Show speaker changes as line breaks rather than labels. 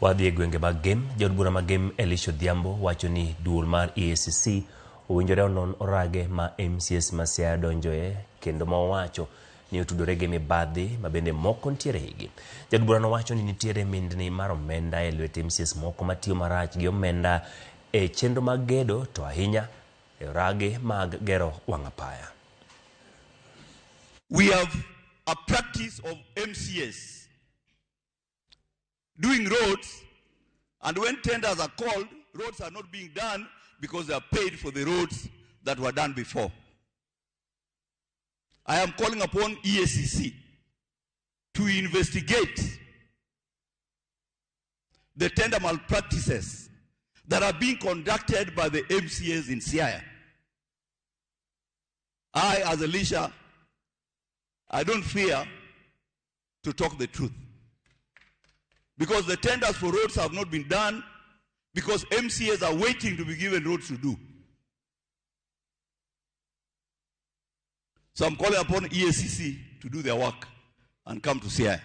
Wadhi e gwenge mag Gem, jaod bura ma Gem Elisha Odhiambo wacho ni duol mar EACC owinjore onon orage ma MCAs ma Siaya donjoe kendo ma owacho ni otudore gi mibadhi ma bende moko nitiere igi. Jaod burano wacho ni nitiere mindni mar omenda e lwet MCAs moko matiyo marach gi omenda e chenro mag gedo to ahinya e orage mag gero wang' apaya.
We have a practice of MCAs doing roads, and when tenders are called, roads are not being done because they are paid for the roads that were done before. I am calling upon EACC to investigate the tender malpractices that are being conducted by the MCAs in Siaya. I, as Elisha, I don't fear to talk the truth. Because the tenders for roads have not been done, because MCAs are waiting to be given roads to do. So I'm calling upon EACC to do their work and come to Siaya.